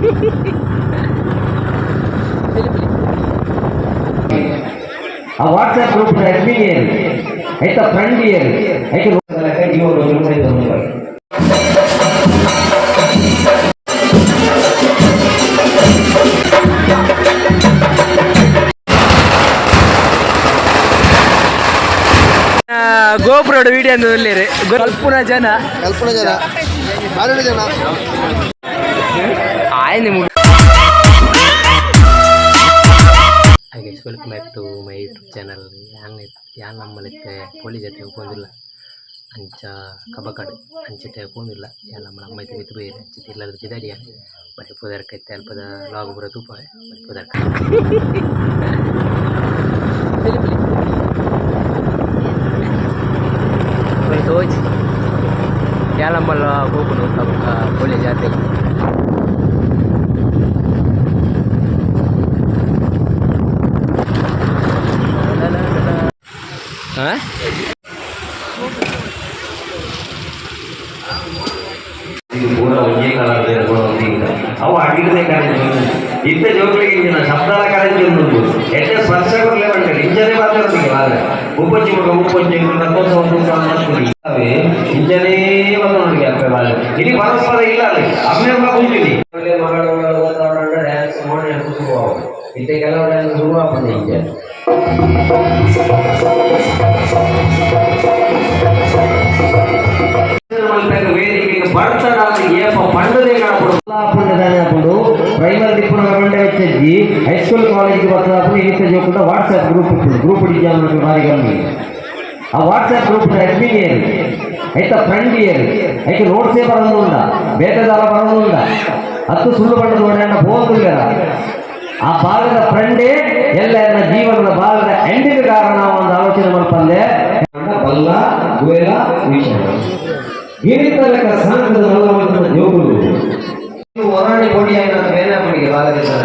ಆ WhatsApp group admin ಏರು, ಐತ ಫ್ರೆಂಡ್ ಏರು, ಐತ ಜೀವನ. ಗೋಪುರೋಡು ವಿಡಿಯೋ ಅಂದು ಕಲ್ಪುನ ಜನ. ಕಲ್ಪನೆ ಜನ, ಬಾರಿ ಜನ. ಆಯ್ ನಿಮ್ಗೆ. Hi guys, welcome back to my YouTube channel. ಯಾನ್ ಯಾನ್ ನಮ್ಮಲಿತ್ತೆ ಪೊಲಿ ಜೊತೆ ಪೋಂದಿಲ್ಲ ಅಂಚ ಕಬಕಡ್ ಅಂಚತೆ ಪೋಂದಿಲ್ಲ. ಯಾನ್ ನಮ್ಮ ಅಮ್ಮ ಐತೆ ಮಿತ್ತು ಬೈರೆ ಅಂಚತೆ ಇಲ್ಲದ ಬಿದಾಡಿಯ ಬರೀ ಪುದರ್ಕೈತೆ ಅಲ್ಪದ ಲಾಗ್ ಬರೋ ತೂಪ ಬರೀ ಪುದರ್ಕ. ತೋಜ್ ಯಾಲಮ್ಮಲ್ಲ ಪೋಪುನು ಕಬಕ ಪೊಲಿ ಜಾತ್ರೆ. ಹಾಂ. ಇದು ಪೂರ ಒಂಜೇ ಕಲರ್ ಒಂದು ಅವು ಅಡಿಗದೆ ಕರೆಂಟ್ ಇತ್ತ ಜೋಕ್ಲಿಗೆ ಇಂಜಿನ ಶಬ್ದಾಲ ಕರೆಂಟ್ ಉಂಟು. ಎಟ್ಟೆ ಸ್ಪರ್ಶ ಕೊಡ್ಲೇ ಬಂತಾರೆ. ಇಂಜನೆ ಮಾತಾಡೋದಿಗೆ ಬಾಲೆ ಉಪ್ಪಚ್ಚಿ ಮಗ ಉಪ್ಪಚ್ಚಿ ಅವೇ ಇಂಜನೇ ಬಂದ ಅಪ್ಪೆ ಬಾಲೆ ಇಲ್ಲಿ ಪರಸ್ಪರ ಇಲ್ಲ ಅಲ್ಲಿ ಅಮ್ಮೆ ಕುಂಚಿನಿ ಮಗಳು ಡ್ಯಾನ್ಸ್ ಮಾಡಿ ಶುರು ಇತ್ತೆ ಕೆಲವು ಡ್ಯಾನ್ಸ್ ಶುರು ಆಗ್ತದೆ ಇಂಜೆ. ವೇದಿಕೆಗೆ ಬರ್ತಾರ ಏಪ ಪಂಡದೇ ಕಾಣಪಡು ಪಂಡದಾನೆ ಅప్పుడు ಪ್ರೈಮರಿ ದಿಪ್ಪುನ ಗಂಡೆ వచ్చేది. ಹೈಸ್ಕೂಲ್ ಕಾಲೇಜ್ಗೆ ಬರ್ತಾರప్పుడు ಇನಿತ ಜೋಕುಂಡ ವಾಟ್ಸ್ಆಪ್ ಗ್ರೂಪ್ ಇತ್ತು. ಗ್ರೂಪ್ ಡಿಜಾನ್ ಭಾರಿ ಕಮ್ಮಿ. ಆ ವಾಟ್ಸ್ಆಪ್ ಗ್ರೂಪ್ ಅಡ್ಮಿನ್ ಏರು, ಐತ ಫ್ರೆಂಡ್ ಏರು, ಐತ ನೋಟ್ಸೇ ಬರೋದುಂಡ, ಬೇಟೆದಾರ ಬರೋದುಂಡ. ಹತ್ತು ಸುಳ್ಳು ಬಣ್ಣದ ಒಡೆಯಣ್ಣ ಹೋಗುದಿಲ್ಲ. ಆ ಭಾಗದ ಫ್ರೆಂಡೇ ಎಲ್ಲ ಎನ್ನ ಜೀವನದ ಭಾಗದ ಎಂಡಿಗೆ ಕಾರಣ ಒಂದು ಆಲೋಚನೆ ಮಾಡ್ಪಂದೆ ಬಲ್ಲ ಗುವೆಲ ವಿಷಯ ಗಿರಿತ ಲೆಕ್ಕ ಸಾಂಕದ ಮಲ್ಲ ಜೋಗುಲು ಹೊರಾಣಿ ಕೊಡಿ అయిన ಬೇನಾಪುಡಿಗೆ ಬಾಲಕೃಷ್ಣ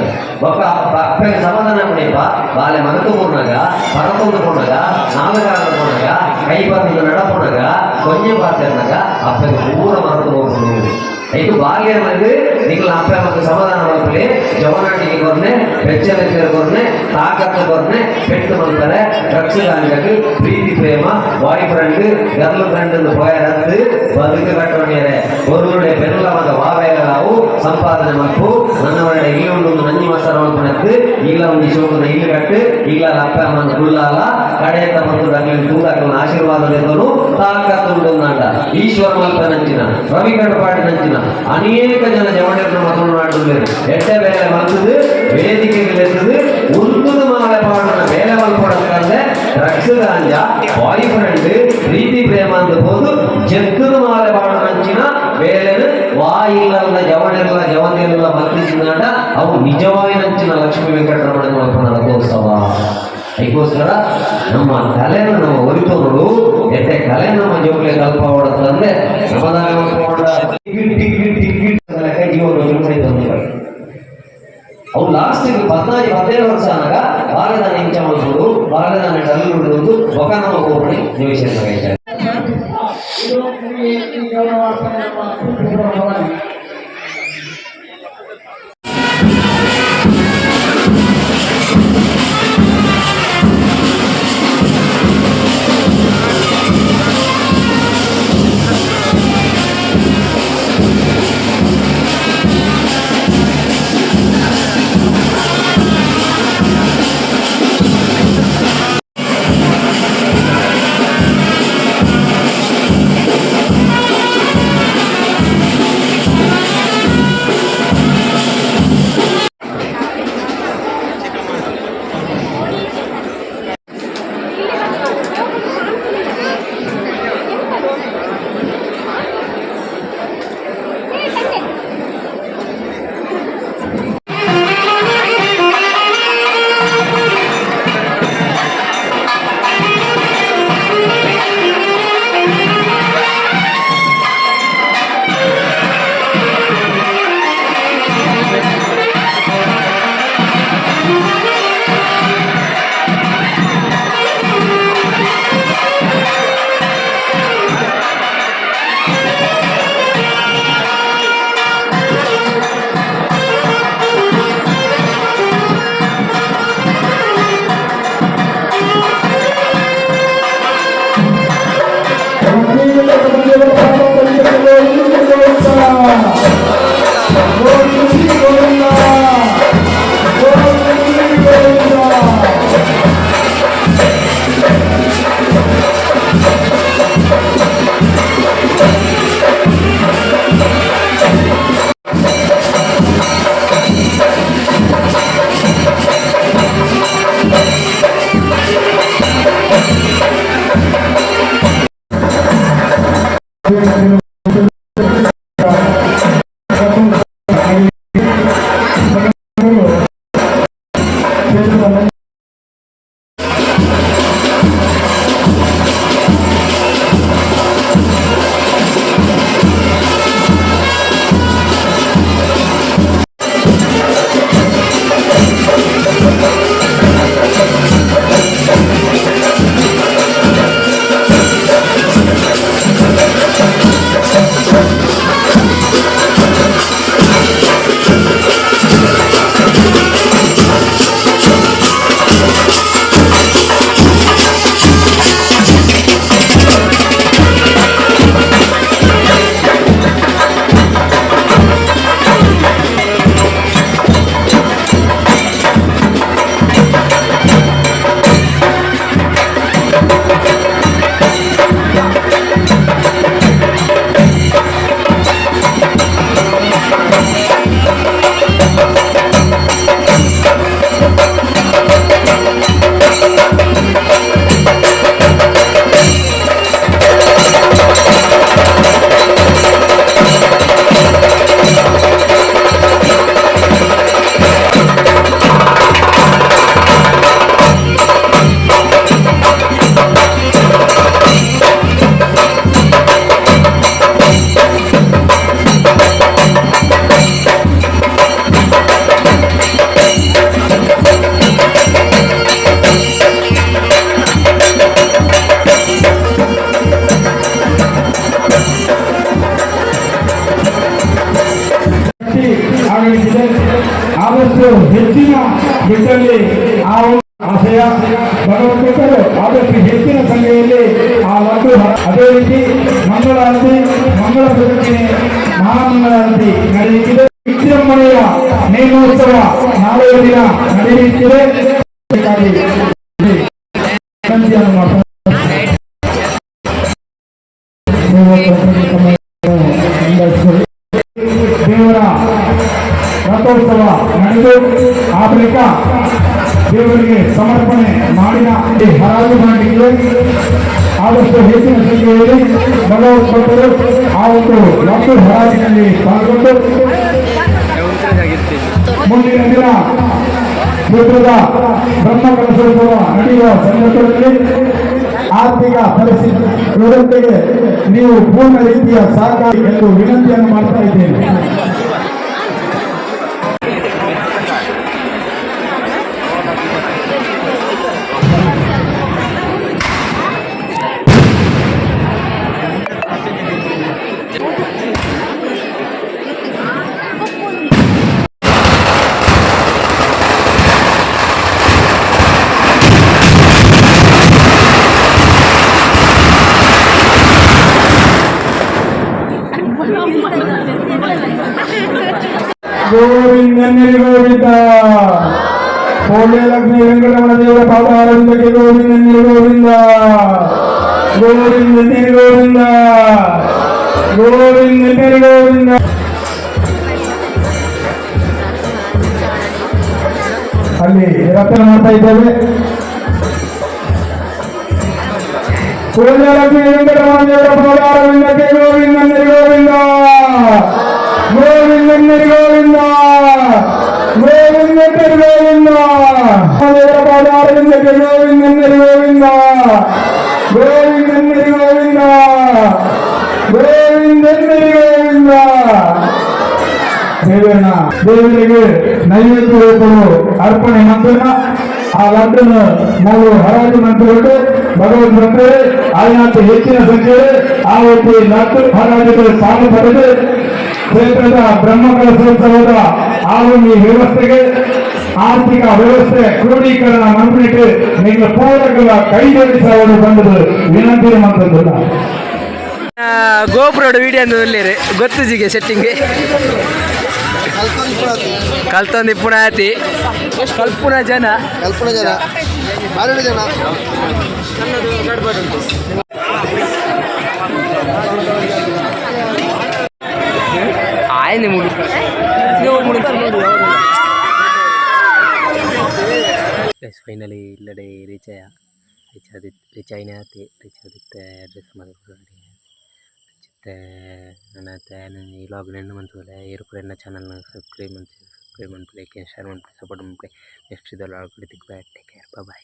ಒಕ್ಕ ಅಪ್ಪಗೆ ಸಮಾಧಾನ ಪಡಿಯಪ್ಪ. ಬಾಲೆ ಮನತು ಪೋನಾಗ, ಪರತೊಂದು ಪೋನಾಗ, ನಾಲ್ಗಾರ ಪೋನಾಗ, ಕೈ ಬಂದು ನಡಪೋನಾಗ, ಕೊಂಜ ಪಾತೆರ್ನಾಗ ಅಪ್ಪಗೆ ಪೂರ ಮರತು ಹೋಗ್ಬೋದು. ಐದು ಬಾಲ್ಯ ಮಗು ನಿಖಲ ಅಪ್ಪ ಮಗ ಸಮಾಧಾನ ಮಲ್ಪಲೆ. ಜವನಾಟಿಗೆ ಕೊರ್ನೆ, ಬೆಚ್ಚ ಬೆಚ್ಚ ಕೊರ್ನೆ, ತಾಕತ್ತು ಕೊರ್ನೆ, ಪೆಟ್ಟು ಮಲ್ತಾರೆ. ಡ್ರಗ್ಸ್ ಗಾಂಜಾக்கு ಪ್ರೀತಿ ಪ್ರೇಮ ಬಾಯ್ ಫ್ರೆಂಡ್ ಗರ್ಲ್ ಫ್ರೆಂಡ್ ಅಂತ ಪೋಯರದ್ದು ಬದುಕು ಕಟ್ಟೋಣಿಯರೆ. ಒರುವರುಡೆ ಬೆಲ್ಲ ಮಗ ವಾವೇಲಾವು ಸಂಪಾದನೆ ಮಲ್ಪು. ನನ್ನವರ ಇಲ್ಲಿ ಉಂಡು ನಂಜಿ ಮಸಾಲ ಮಲ್ಪನದ್ದು ಈಗಲ ಒಂದು ಶೋಕದ ಇಲ್ಲಿ ಕಟ್ಟು ಈಗಲ ಅಪ್ಪ ಅಮ್ಮನ ಗುಳ್ಳಾಲ ಕಡೆಯತ್ತ ಮತ್ತು ಅಗ್ಲಿ ತೂದಾಕಲ್ನ ಆಶೀರ್ವಾದ ದೆತ್ತನು ತಾಕತ್ತು ಉಂಡು. ಈಶ್ವರ ಮಲ್ಪ ನಂಚಿನ, ರವಿ ಕಡಪಾಡಿ ನಂಚಿನ ಅನೇಕ ಜನ ಜವಣಿಯರು ನಮ್ಮ ತುಳುನಾಡಿನಲ್ಲಿ ಎಟ್ಟೆ ಬೇಲೆ ಮಲ್ತದು, ವೇದಿಕೆಗೆ ಎತ್ತದು ಉಂತುದು ಮಾಲೆ ಪಾಡನ ಬೇಲೆ ಮಲ್ಪಡಕ್ಕಂದ್ರೆ ಡ್ರಗ್ಸ್ ಗಾಂಜಾ ಬಾಯ್ ಫ್ರೆಂಡ್ ಪ್ರೀತಿ ಪ್ರೇಮ ಅಂತ ಹೋದು ಜತ್ತುದು ಮಾಲೆ ಪಾಡನಂಚಿನ ಬೇಲೆನು ವಾಯಿಲ್ಲಲ್ಲ ಜವಣಿರ್ಲ ಜವನಿರ್ಲ ಮತ್ತಿಸಿನಾಟ ಅವು ನಿಜವಾಯಿನಂಚಿನ ಲಕ್ಷ್ಮೀ ವೆಂಕಟರಮಣ ಮಲ್ಪನ ರಥೋತ್ಸವ. ಅದಕ್ಕೋಸ್ಕರ ನಮ್ಮ ಕಲೆನ ನಮ್ಮ ಒರಿತೋರು ಎಟ್ಟೆ ಕಲೆ ನಮ್ಮ ಜೋಕ್ಲೆ ಕಲ್ಪವಡತ್ತಂದ್ರೆ ಸಮಾಧಾನ ಮಲ್ಪೋಡ. ಟಿಕೆಟ್ ಟಿಕೆಟ್ ಟಿಕೆಟ್ ಲೆಕ್ಕ ಜೀವನ. ಅವು ಲಾಸ್ಟ್ 14 17 ವರ್ಷ ಅನ್ನಾಗ ಬಾಲೆದಾನ ಇಂಚ ಮಲ್ಪುಡು, ಬಾಲೆದಾನ ಡಲ್ ಉಂಡು ಬೊಕ ನಮ್ಮ ಹೋಗ್ಬಿಡಿ ನಿಮಿಷ. ಇದು ಈ ಗೌರವ ನಮ್ಮ. ಆಗಮಿಸಿದೆ. ಆದಷ್ಟು ಹೆಚ್ಚಿನ ಬಿಟ್ಟಲ್ಲಿ ಆ ಒಂದು ಆಶಯ ಭಗವಂತರು ಆದಷ್ಟು ಹೆಚ್ಚಿನ ಸಂಖ್ಯೆಯಲ್ಲಿ ಆ ಲಡ್ಡು. ಅದೇ ರೀತಿ ಮಂಗಳಾರತಿ, ಮಂಗಳ ಪ್ರದಕ್ಷಿಣೆ, ಮಹಾಮಂಗಳಾರತಿ ನಡೆಯುತ್ತಿದೆ. ವಿಜೃಂಭಣೆಯ ನೇಮೋತ್ಸವ ನಾಳೆಯ ದಿನ ನಡೆಯುತ್ತಿದೆ. ಅದಕ್ಕಾಗಿ ವಿನಂತಿಯನ್ನು ಮಾಡ್ತಾ ನೀವು ನೋಂದಾಯಿಸಿಕೊಳ್ಳಿ. ದೇವರ ರಥೋತ್ಸವ ನಡೆದು ಆ ಬಳಿಕ ದೇವರಿಗೆ ಸಮರ್ಪಣೆ ಮಾಡಿದ ಈ ಹರಾಜು ಮಾಡಲಿಕ್ಕೆ ಆದಷ್ಟು ಹೆಚ್ಚಿನ ಸಂಖ್ಯೆಯಲ್ಲಿ ಭಗವತ್ ಆ ಒಂದು ಲಡ್ಡು ಹರಾಜಿನಲ್ಲಿ ಪಾಲ್ಗೊಂಡು ಮುಂದಿನ ದಿನ ಕ್ಷೇತ್ರದ ಬ್ರಹ್ಮ ಕಲಶೋತ್ಸವ ನಡೆಯುವ ಸಂದರ್ಭದಲ್ಲಿ ಆರ್ಥಿಕ ಪರಿಸ್ಥಿತಿ ವ್ಯವಸ್ಥೆಗೆ ನೀವು ಪೂರ್ಣ ರೀತಿಯ ಸಹಕಾರ ಎಂದು ವಿನಂತಿಯನ್ನು ಮಾಡ್ತಾ ಇದ್ದೇನೆ. ಗೋವಿಂದನ್ನೇ ಗೋವಿಂದ. ಕೋಟೆ ಲಕ್ಷ್ಮೀ ವೆಂಕಟರಮಣ ದೇವರ ಪಾದಾರವಿಂದಕ್ಕೆ ಗೋವಿಂದನ್ನೇ ಗೋವಿಂದ, ಗೋವಿಂದನ್ನೇ ಗೋವಿಂದ, ಗೋವಿಂದನ್ನೇ ಗೋವಿಂದ. ಅಲ್ಲಿ ರಚನೆ ಮಾಡ್ತಾ ಇದ್ದೇವೆ. ಕೋಟೆ ಲಕ್ಷ್ಮೀ ವೆಂಕಟರಮಣ ದೇವರ ಪಾದಾರವಿಂದಕ್ಕೆ ಗೋವಿಂದನ್ನೇ ಗೋವಿಂದ, ಗೋವಿಂದನ್ನೇ ಗೋವಿಂದ, ಗೋವಿಂದನ್ನೇ ಗೋವಿಂದ. ದೇವರ ಪಾದಾರವಿಂದಕ್ಕೆ ಗೋವಿಂದನ್ನೇ ಗೋವಿಂದ, ಗೋವಿಂದನ್ನೇ ಗೋವಿಂದ, ಗೋವಿಂದನ್ನೇ ಗೋವಿಂದ. ದೇವರನ್ನ ದೇವರಿಗೆ ನೈವೇದ್ಯ ರೂಪಗಳು ಅರ್ಪಣೆ ಮಂತ್ರನ ಆ ಲಡ್ಡನ್ನು ನಾವು ಹರಾಜು ಮಂತ್ರಗಳು ಭಗವದ್ ಭಕ್ತರೇ ಆಯ್ನಾಥ ಹೆಚ್ಚಿನ ಸಂಖ್ಯೆ ಆ ಒಂದು ಲಡ್ಡು ಹರಾಜುಗಳು ಪಾಲು ಪಡೆದು ಕ್ಷೇತ್ರದ ಬ್ರಹ್ಮ ಕಲಶೋತ್ಸವದ ಆ ಒಂದು ವ್ಯವಸ್ಥೆಗೆ ಆರ್ಥಿಕ ವ್ಯವಸ್ಥೆ ಕ್ರೋಢೀಕರಣ ಮಂತ್ರಿಟ್ಟು ನಿಮ್ಮ ಪೂರಕರ ಕೈ ಜೋಡಿಸಲು ಬಂದದ್ದು ವಿನಂತಿ ಮಂತ್ರದಿಲ್ಲ. ಗೋಪುರೋಡು ವಿಡಿಯೋ ಉಲ್ಲೇರು ಗೊತ್ತುಜಿಗೆ ಸೆಟ್ಟಿಂಗ್ ಕಲ್ತೊಂದು ಇಪ್ಪುಣ ಆತಿ ಕಲ್ಪುನ ಜನ. ಕಲ್ಪನ ಜನ, ಬಾರಿ ಜನ. ಆಯ್ತು ಮುಗಿ. ಫೈನಲಿ ಇಲ್ಲಡೆ ರೀಚ್ ಆಯ. ರೀಚ್ ಆದಿ ರೀಚ್ ಆಯ್ನೆ ಆತಿ. ರೀಚ್ ಆದಿತ್ತೆ ಡ್ರೆಸ್ ಮಲ್ಕೊಡಿ ಚಿತ್ತೆ. ನನ್ನ ಈ ಲಾಗ್ ನೆಂಡು ಮಂತುಲೆ. ಏರು ಕೂಡ ಎನ್ನ ಚಾನಲ್ನ ಸಬ್ಸ್ಕ್ರೈಬ್ ಮಂತ್ ಸಬ್ಸ್ಕ್ರೈಬ್. ಸಬ್ಸ್ಕ್ರೈಬ್ ಮನ್ಪುಲೆ, ಲೈಕ್ ಶೇರ್ ಮನ್ಪುಲೆ, ಸಪೋರ್ಟ್ ಮನ್ಪುಲೆ. ನೆಕ್ಸ್ಟ್ ಇದಲ್ಲ ತಿಕ್. Bye, take care, bye.